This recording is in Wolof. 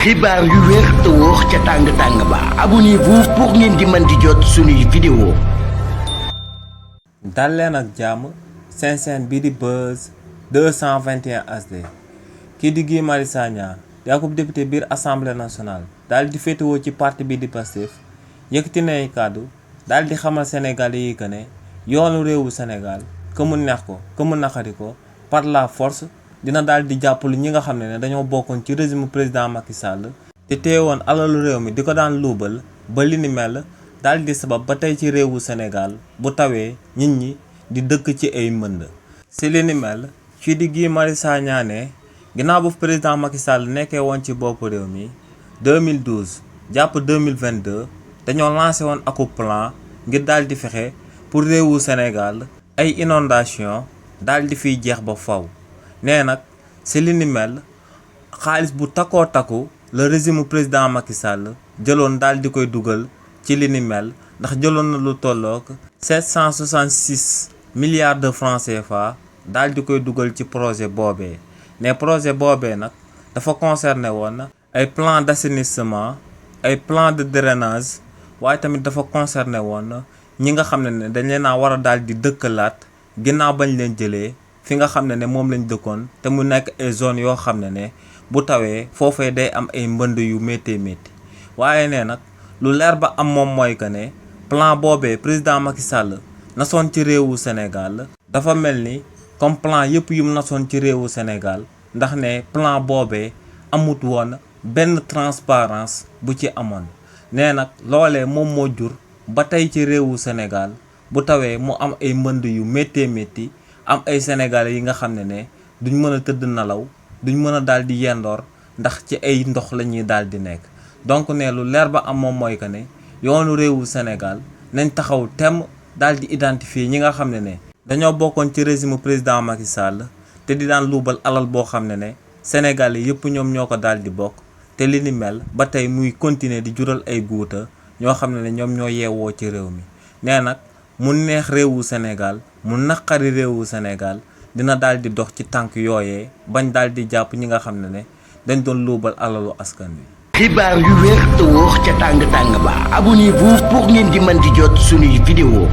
xibaar yu wér te wóor ca tàng-tàng ba abonnez-vous pour ngeen di mën di jot suñuy vidéo. dal leen ak jàmm seen chaîne bii di Buzz 221 HD kii di Guy Marius Sagna di akub député biir assemblée nationale daal di féetewoo ci parti bi di Pastef yëkkati nay kàddu daal di xamal sénégalais yi que ne yoonu réewu Sénégal que mu neex ko que mu naqari ko par la force dina daal di jàppale ñi nga xam ne dañoo bokkoon ci régime président Macky Sall te teewoon alalu réew mi di ko daan luubal ba li ni mel daal di sabab ba tey ci réewu Sénégal bu tawee nit ñi di dëkk ci ay mbënd. si li ni mel fii di Guy Marius Sagna ne ginnaaw bu président Macky Sall nekkee woon ci bopp réew mi 2012 jàpp 2022 dañoo lancé woon akub plan ngir daal di fexe pour réewu Sénégal ay inondation daal di fiy jeex ba faw. nee nag si li ni mel xaalis bu takkoo takku le régime président Macky Sall jëloon daal di koy dugal ci li ni mel ndax jëloon na lu tollook 766 milliards de francs CFA daal di koy dugal ci projet boobee ne projet boobee nag dafa concerné woon ay plan d'assainissement ay plan de drainage waaye tamit dafa concerné woon ñi nga xam ne dañ leen a war a daal di dëkkalaat ginnaaw bañ leen jëlee fi nga xam ne moom lañ dëkkoon te mu nekk ay zones yoo xam ne bu tawee foofee day am ay mbënd yu métti métti waaye ne nag lu leer ba am moom mooy que ne plan boobee président Macky Sall nasoon ci réewu Sénégal dafa mel ni comme plan yëpp yum nasoon ci réewu Sénégal ndax ne plan boobee amut woon benn transparence bu ci amoon nee nag loolee moom moo jur ba tey ci réewu Sénégal bu tawee mu am ay mbënd yu méttee métti am ay sénégalais yi nga xam ne duñ mën a tëdd nalaw duñ mën a daal di yendoor ndax ci ay ndox la ñuy daal di nekk donc ne lu leer ba am moom mooy que ne yoonu réewu Sénégal nañ taxaw temm daal di identifier ñi nga xam ne dañoo bokkoon ci régime président Macky Sall te di daan luubal alal boo xam ne sénégalais yëpp ñoom ñoo ko daal di bokk te li ni mel ba tey muy continuer di jural ay guuta ñoo xam ne ñoom ñoo yeewoo ci réew mi nee nag mu neex réewu Sénégal mu naqari réewu Sénégal dina daal di dox ci tànk yooyee bañ daal di jàpp ñi nga xam ne dañ doon luubal alalu askan wi. xibaar yu wér te wóor ca tàng-tàng ba abonnez-vous pour ngeen di mën di jot suñuy vidéo.